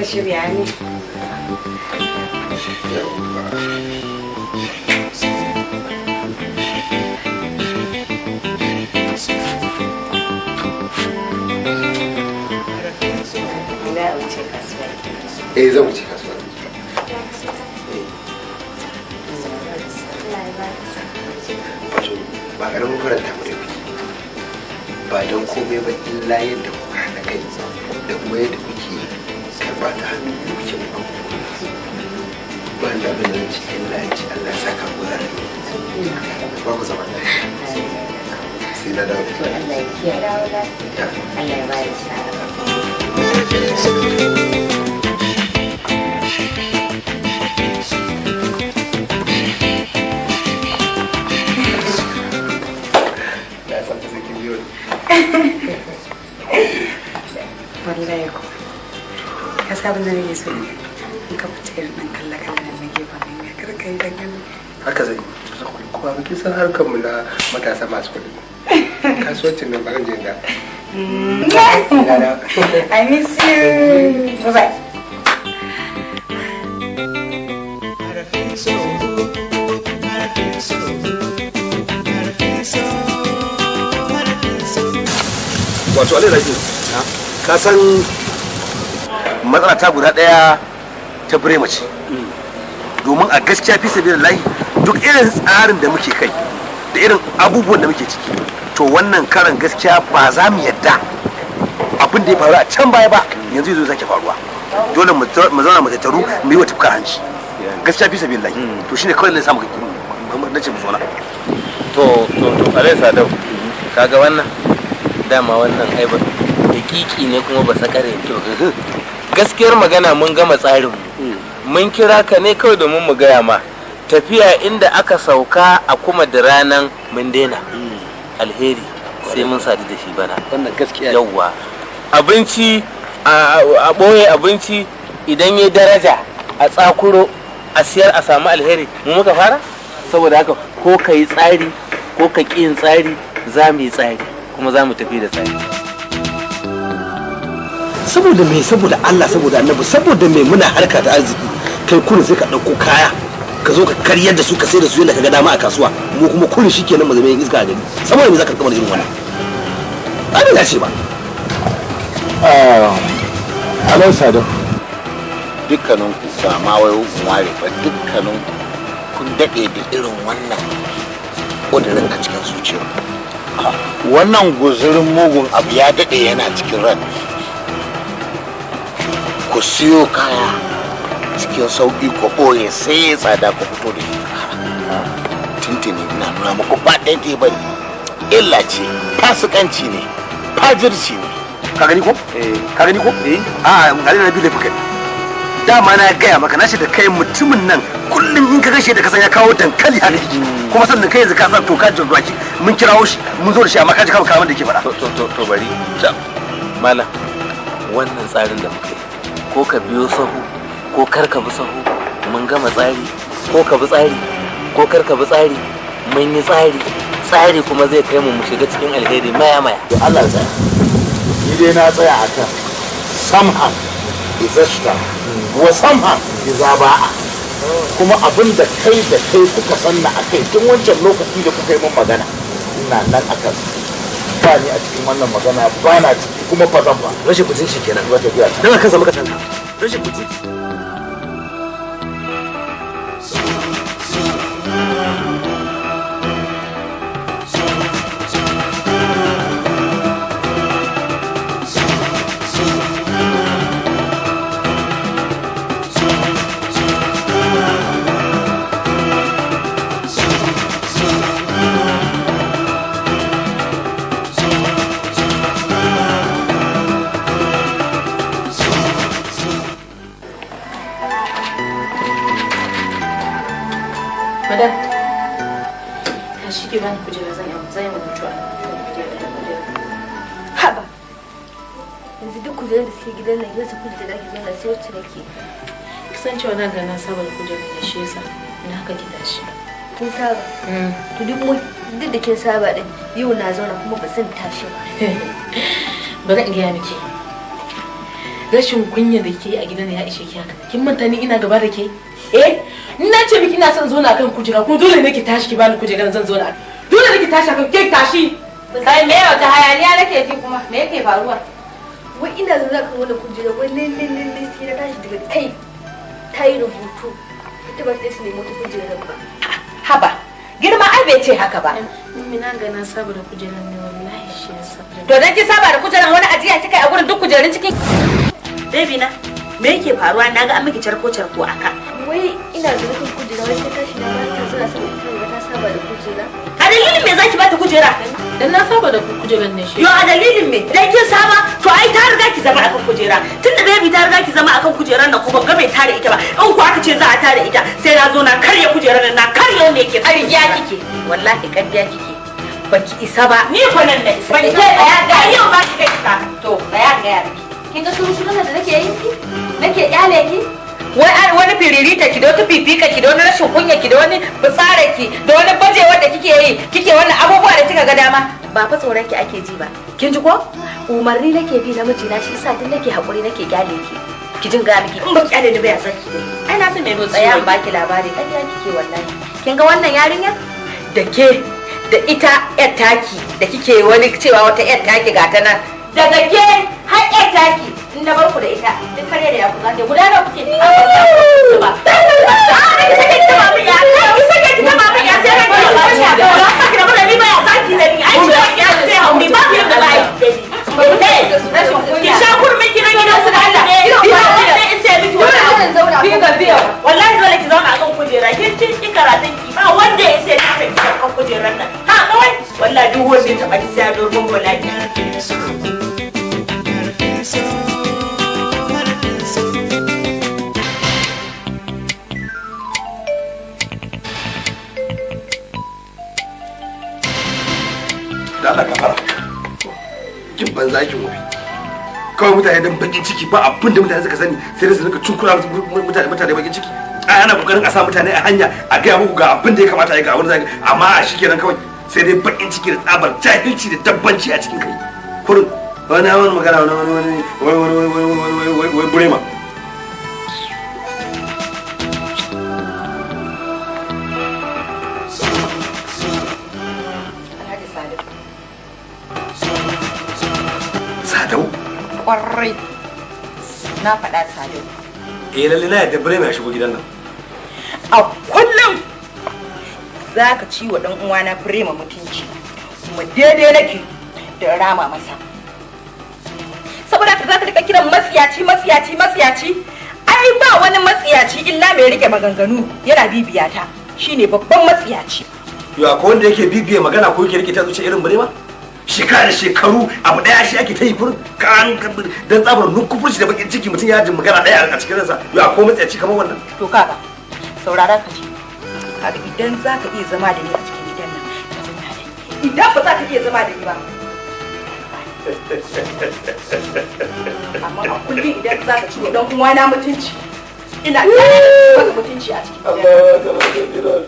shirya ne. Eh, zan wuce kasuwa. Wato ba ƙaramin faranta mu da kuke ba don komai ba illa yadda kuka haɗa kai da kuma yadda kuke karɓa ta hannu da kuke mu abubuwa. Ba da abin da ci illa in ci Allah ya saka mu da ba ku zama lafiya. Sai na dawo. To Allah ya kiyaye. Allah ya ba da sa'a. Wallahi ko ka sabon da nake so in ka fita irin nan kalla kalla nan na gefen hanya kar ka yi dangane haka zai kuma ba kin san harkar mu na matasa masu kuɗi kasuwancin nan ba zan je da I miss you. Bye bye. Wato alai rage ka san matsala ta guda daya ta birema ce, domin a gaskiya fi sabilillahi duk irin tsarin da muke kai da irin abubuwan da muke ciki, to wannan karan gaskiya ba za mu yadda abin da ya faru a can baya ba yanzu yazo sake faruwa. Dole mu zauna mu tattaru mu yi wa tufkar hanci gaskiya fi sabilillahi. To shine kawai na samu nace mu zauna. To to to alai sadau, kaga wannan dama wannan ai ba dakiki ne kuma ba sakare ne. Gaskiyar magana mun gama tsarin mu, mun kira ka ne kawai domin mu gaya ma tafiya inda aka sauka a kuma da ranan mun daina alheri sai mun sadu da shi bana. Wannan gaskiya yawwa, abinci a boye abinci idan ya daraja a tsakuro a siyar a samu alheri mu muka fara. Saboda haka ko ka yi tsari ko ka ƙi yin tsari, za mu yi tsari kuma za mu tafi da tsari. Saboda me? Saboda Allah, saboda Annabi, saboda me muna harka ta arziki kai kurin sai ka ɗauko kaya ka zo ka karyar da su ka sai da su yadda ka ga dama a kasuwa, mu kuma kurin shikenan mu zama yin iska a gari. Saboda me za ka kamar irin wannan? Ba bai dace ba. Alau Sado, dukkanin ku ba ma wai ware ba, dukkanin kun daɗe da irin wannan ƙudurin a cikin zuciyar. Wannan guzurin mugun abu ya daɗe yana cikin ran. Ku siyo kaya cikin sauƙi ku ɓoye sai ya tsada ku fito da shi. Tuntuni ina nuna muku ba daidai ba ne, illa ce, fasikanci ne, fajirci ne. Ka gani ko? Ka gani ko? A gani na biyu da fuka. Dama na gaya maka na ce da kai mutumin nan kullum in ka gashe da kasan ya kawo dankali haka yake. Kuma sannan kai yanzu ka san to ka jirgin mun kirawo shi mun zo da shi amma ka ji kawai kalaman da yake faɗa. To to to bari. Malam, wannan tsarin da muka yi ko ka biyo sahu ko kar ka bi sahu mun gama tsari, ko ka bi tsari ko kar ka bi tsari mun yi tsari, tsari kuma zai kai mu mu shiga cikin alheri maya maya. To Allah ya tsaya. Ni dai na tsaya akan samhan izashta wa samhan iza ba'a. Kuma abin da kai da kai kuka sanna akai tun wancan lokaci da kuka yi min magana ina nan akan ba ni a cikin wannan magana ba na ciki kuma fa zan ba. Rashin mutunci kenan. Ba tafiya ta. Dan kansa muka canza. Rashin mutunci. Madam, tashi ki bani kujera zan yi rubutu a kujera. Haba. Yanzu duk kujerar da suke gidan nan yanzu kujera da ake zauna sai wacce nake. Kasancewa na ga na saba da kujerar da shi yasa na haka ki tashi. Kin saba? To duk da kin saba din yau na zauna kuma ba zan tashi ba. Bari in gaya miki. Rashin kunya da ke a gidan ya ishe ki haka. Kin manta ni ina gaba da ke? Eh, na ce miki ina son zauna kan kujera kuma dole ne ki tashi ki bani kujera zan zauna. Dole ne ki tashi akan ke tashi. Kai me wata hayaniya nake ji kuma me yake faruwa? Wai ina zaune kan wannan kujera wai lalle lalle sai na tashi daga kai ta yi rubutu. Ita ba ta nemi wata kujerar ba. Haba, girma ai bai ce haka ba. Mummy na ga na saba da kujerar ne wallahi shi yasa. To dan ki saba da kujerar wani ajiya kika yi a gurin duk kujerun cikin. Baby na, me yake faruwa na ga an miki charko charko aka. Wai ina zaune kan kujera wai sai tashi na ba ta zauna saboda ta riga ta saba da kujera. A dalilin me zaki bata kujera? Dan na saba da kujerar ne shi. Yo a dalilin me? Dan kin saba to ai ta riga ki zama akan kujera. Tunda baby ta riga ki zama akan kujerar nan kuma ga bai tare ita ba. In ku aka ce za a tare ita sai na zo na karya kujerar nan na karya wanda yake ƙarya kike. Wallahi ƙarya kike. Baki isa ba. Ni ko nan na isa. Ban ke tsaya ga yau ba ki isa. To tsaya ga ya miki. Kin ga shuru shuru da nake yi ki? Nake kyale ki? Wai ai wani firirita ki da wata fifika ki da wani rashin kunya ki da wani fitsara ki da wani bajewa da kike yi kike wannan abubuwa da kika ga dama ba fa tsoron ki ake ji ba kin ji ko Umarni nake bi na mijina shi yasa duk nake hakuri nake kyale ki. Ki jin ga miki in ba ki kyale ni ba ya zaki da ai na san me zo tsaya in baki labari ƙarya kike wallahi kin ga wannan yarinya da ke da ita yar taki da kike wani cewa wata yar taki ga ta nan daga ke har yar taki in na bar ku da ita duk kare da ya ku zata guda nawa kuke ba ki sake ki taba min ya ki sake ki taba min ya sai ran ki ba ki da ni ba ya zaki da ni ai ciwon ya sai hauri ba ki da bai ki sha kurmin ki na gidan su da Allah ki ba wanda ya sai miki wani abu Kin ga biya wallahi dole ki zauna akan kujera kin cin ki karatun ki ba wanda ya sai ki saki akan kujerar nan ha kawai wallahi duk wanda ya taba ki sai ya dogon bala'i. Da Allah ka fara kin banza kin wofi kawai mutane dan bakin ciki ba abin da mutane suka sani sai dai su rinka cunkura mutane bakin ciki. Ai ana kokarin a sa mutane a hanya a gaya muku ga abin da ya kamata a yi ga abin da za amma a shikenan kawai sai dai bakin ciki da tsabar jahilci da dabbanci a cikin kai kurin wani wani magana wani wani wani wani wani wani wani wani burema. Alhaji Sadiq. Sadau? Kwarai. Na faɗa Sadau. Eh lalle na yadda burema ya shigo gidan nan. A kullum za ka ci wa ɗan uwana firema mutunci kuma daidai nake da rama masa. Saboda haka za ka rika kiran matsiyaci matsiyaci matsiyaci ai ba wani matsiyaci illa mai rike maganganu yana bibiya ta shine babban matsiyaci. Yo akwai wanda yake bibiye magana ko yake rike ta zuciya irin burema? Shekara da shekaru abu daya shi ake ta yi kurin kan dan tsabar nukufurci da bakin ciki mutum ya ji magana daya a cikin ransa. Yo akwai matsiyaci kamar wannan? To kaga saurara ka ji kaga idan za ka iya zama da ni a cikin gidan nan ka zauna da ni idan ba za ka iya zama da ni ba amma a kullum idan za ka ci wa dan uwana mutunci ina maka mutunci a cikin gidan. Allah.